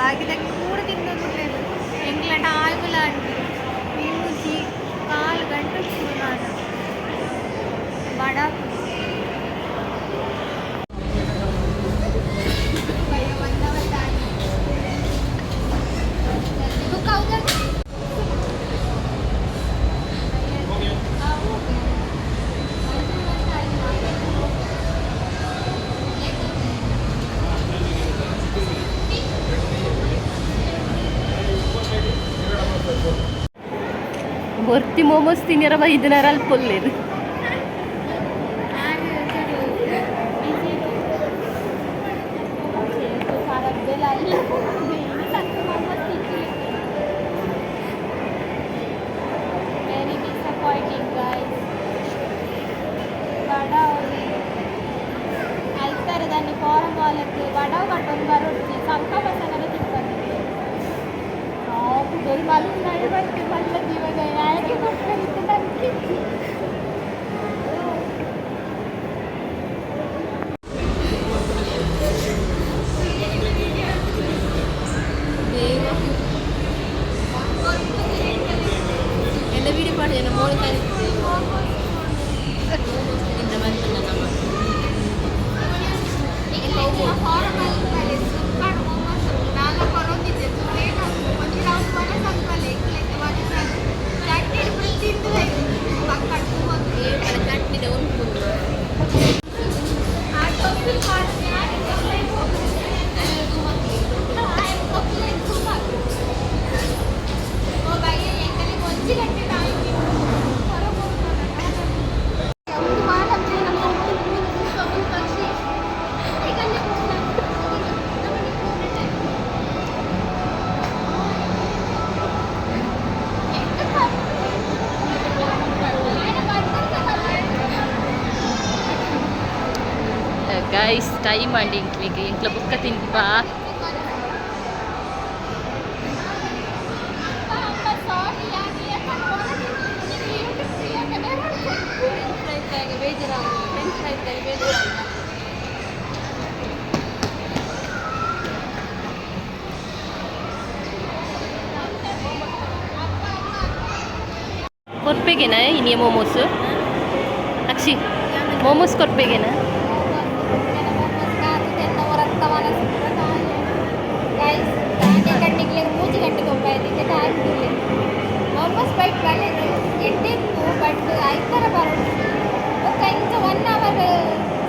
ಬಾಕಿದಕ್ಕೆ ಪೂರ ತಿಂದೊಂದು. ಎಂಕ್ಲ ಟೈಮ್ ಅಂಟಿ. ಮೂಜಿ ಕಾಲು ಗಂಟೆ ಶುರು ಮಾಡ ಬಡ. ಒರ್ತಿ ಮೋಮೋಸ್ ತಿನ್ನಿರ ಬೈದಿನಾರ ಅಲ್ಲಿ ಪೊಲ್ಲೇರು. Very disappointing guys. ಬಡವ್ ಅಲ್ತರದನ್ನು ಫಾರಂ ವಾಲಕ್ಕೆ ಬಡವ್ ಕಟ್ಟೊಂದು ಬರೊಡ್ಚಿ ಸಂಕ ಬಸನರ ತಿಕ್ಕಂದು ಪುದರ್ ಮಲ್ಲ ಬತ್ತೆ ಮಲ್ಲ ಜೀವನ ಯಾಕೆ ಕೊಟ್ಟರೆ ನನಗೆ. ಎಲ್ಲ ವೀಡಿಯೋ ಮಾಡಿ ಮೋಡ ನಮ್ಮ. ಫಾರಂ ಮೋಮೋಸ್ ನಾಲ್ಕು ಕೊರೊಂದಿದ್ದೆ, ಲೇಟ್ ಆಗ್ತದೆ. ಒಂಜಿ ರೌಂಡ್ ಮನಸ್ ಅನ್ಪಲೆ ಚಟ್ನಿ ತಿಂದು ಪಕ್ಕ. ಚಟ್ನಿ ಉಂಟು. ಆ ಟೊಪ್ಪಿ ಮಾಡಿ. ಓ ಬಯ್ಯ, ಎಂಕಲಿಗೆ ಒಂಜಿ ಗಂಟೆ ಟೈಮ್. ಗೈಸ್, ಟೈಮ್ ಮಾಡಿ ಇಂಕ್ಲಿಗೆ ಇಂಕ್ಲ ಬುಕ್ಕ ತಿನ್ಪ. ಬೇಜಾರಾಗ ಫ್ರೆಂಚ್ ಫ್ರೈಸ್ ಬೇಜಾರಾಗ. ಕೊರ್ಪೆಗೆನಾ ಇನಿಯ ಮೋಮೋಸ್? ಅಕ್ಷಿ, ಮೋಮೋಸ್ ಕೊರ್ಪೆಗೆನಾ? ಗೈಸ್, ಕಣ್ಣಿಗೆ 3 ಗಂಟೆಗೆ ಒಬ್ಬ ಟೈಮ್. ಮೋಮೋಸ್ ಬೈಟ್ ಬಲ್ಲೆನು ಎಡ್ಡೆಪ್ಪು, ಬಟ್ ಐತರ ಬರೋಡು ಬೊಕ್ಕ ಇಂಚ ಒನ್ ಅವರ್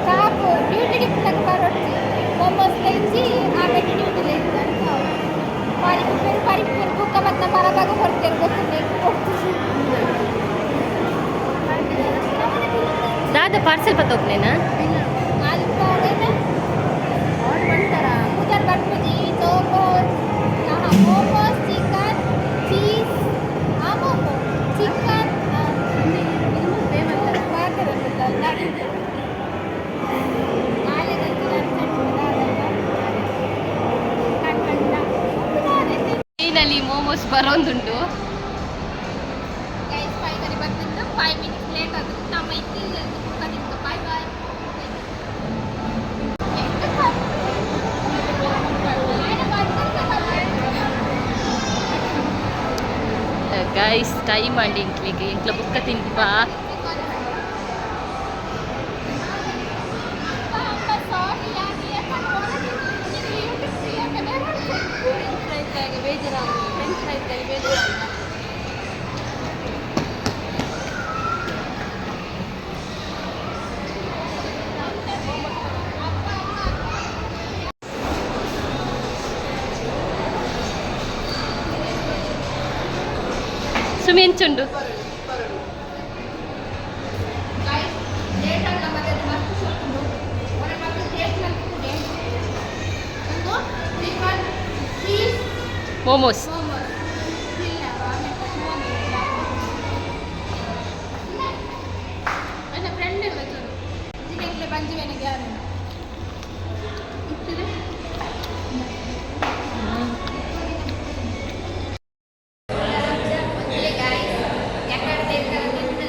ಸ್ಟಾಪ್ ಡ್ಯೂಟಿ ಡಿಪ್ಪುನಗ ಬರೋಡ್ಚಿ. ಮೋಮೋಸ್ ತೆಂಚಿ ಆಮೇಲೆ ಡ್ಯೂಟಿ ಅಂತ ಪರಿಪು ಪರಿಪು ಬುಕ್ಕ ಮತ್ತು ಮರಬಾಗ ಹೊರ್ತೇನೆ ಗೊತ್ತುಂಟು ಕೊಡ್ತೀವಿ. ದಾದ ಪಾರ್ಸೆಲ್ ಪತ್ತೋಗ್ನೇನಾ? ಅಲ್ಪ ಪುದರ್ ಬರ್ಪುಜಿ. ಚೋಕೋಸ್, ಮೋಮೋಸ್, ಚಿಕನ್, ಚೀಸ್, ಆ ಮೋಮೋ ಚಿಕನ್. ಫೈನಲಿ ಮೋಮೋಸ್ ಬರೋಂದುಂಟು. ಗೈಸ್, ಫೈನಲಿ ಬಂದಿದ್ದು. 5 ಮಿನಿಟ್ಸ್ ಲೇಟ್ ಆಗುತ್ತೆ. ನಮ್ಮ ಇತ್ತಿಲ್ಲ. Bye bye. ಗೈಸ್, ಟೈಮ್ ಮಾಡಿ ಇಂಕ್ಲಿಗೆ ಇಂಕ್ಲ ಬುಕ್ಕ ತಿನ್ಪ. ಬೇಜಾರಾಗ ಫ್ರೆಂಚ್ ಫ್ರೈಸ್ ಬೇಜಾರಾಗ. ಸುಮಿ, ಎಂಚುಂಡು? ಗೈಸ್, ಲೇಟ್ ಆಗ ಮತ್ತೆ ಮಸ್ತ್ ಸೋತುಂಡು. ಒರೆ ಮತ್ತೆ ಟೇಸ್ಟ್ ಮಲ್ಪುಂಡೆ. ಒಂದು ಚಿಕನ್ ಚೀಸ್ ಮೋಮೋಸ್. ಮೋಮೋಸ್ ಇಲ್ಲ. ನನ್ನ ಫ್ರೆಂಡ್ ಇಲ್ಲ ಚೂರು ಇಂಜಿನಿಯರ್ಲೆ ಬಂಜು ವೆನಗೆ ಯಾರು ಇತ್ತಿದೆ.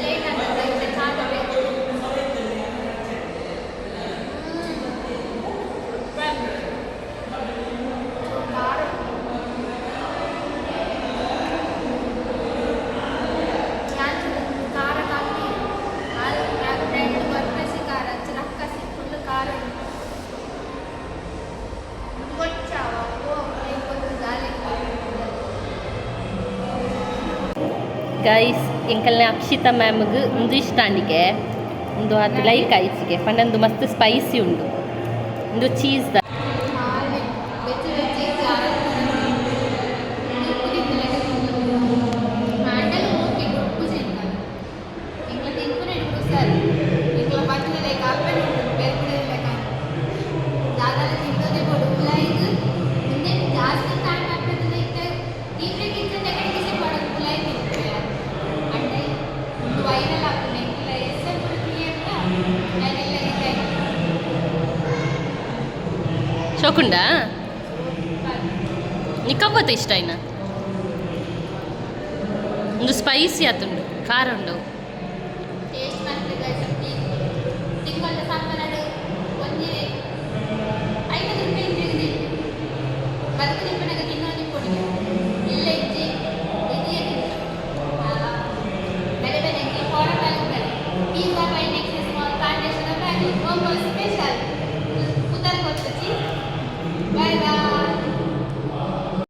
ಲೇಟ್ ಆಗ್ತದೆ. ಚಾ ಬೇಕು. ಗೈಸ್, ಎಂಕಲ್ನ ಅಕ್ಷಿತಾ ಮ್ಯಾಮ್ಗೆ ಉಂದು ಇಷ್ಟ ಅಂಡಿಗೆ. ಉಂದು ಆತ್ ಲೈಕ್ ಆಯ್ಚಿಗೆ ಪಂಡ ಉಂದು ಮಸ್ತ್ ಸ್ಪೈಸಿ ಉಂಡು. ಉಂದು ಚೀಸ್ ದ. ಬೆಚ್ಚ ಬೆಚ್ಚ ನುಪ್ಪು ತಿಂತಲೆ ಆಂಡಲ ಓಕೆ, ಗುಡ್ಪುಜಿ. ಎಂಕ್ಲ ತಿನ್ಪುನ ಸರ್, ಎಂಕ್ಲ ಪಂಚಿನ ಲೈಕ್ ಅಪ್ಪೆ ಬೇರೆ ಲೆಕ್ಕ ದಾದಾಲ ತಿನ್ನೋದೇ ಬೋಡು. ಉಲಾಯಿಗ್ ಮುಂದೆ ಜಾಸ್ತಿ ಟೈಮ್ ಆಗ್ತದೆ. ಇತ್ತೆ ಟೀ ಬ್ರೇಕ್ ಇತ್ತಂದ್ರೆ ಕಡೆಗೆ ಮಾಡೋದು ಉಲಾಯಿ ತಿನ್ಪೆ. ಅಂಡ ಒಂದು ವೈರಲ್ ಆಗ್ತದೆ. ಎಂಕ್ಲ ಹೆಸರು ಪೂರ ಕ್ಲಿಯರ್ ಅದೆಲ್ಲ ಇದೆ. ಶೋಕುಂಡಾ ನಿಕ್ಕಬ್ಬತ್ತ ಇಷ್ಟ ಇನ್ನ. ಉಂದು ಸ್ಪೈಸಿ ಆತುಂಡು, ಖಾರ ಉಂಡು. ಟೇಸ್ಟ್ ಮಾಡ್ತದೆ. ತಿಂಗಳ ಸಾಂಬಾರು ಒಂಜಿ 50 ರೂಪಾಯಿ ಇಂಜಿಗೆ ಬದುಕು ತಿಪ್ಪನಾಗ ತಿನ್ನೋದು ಕೊಡಿ ಇಲ್ಲ ಇಜ್ಜಿ ಇದಿಯೇ. ಬೇರೆ ಬೇರೆ foreign. Pizza by Nexus Mall, Foundation family momos special.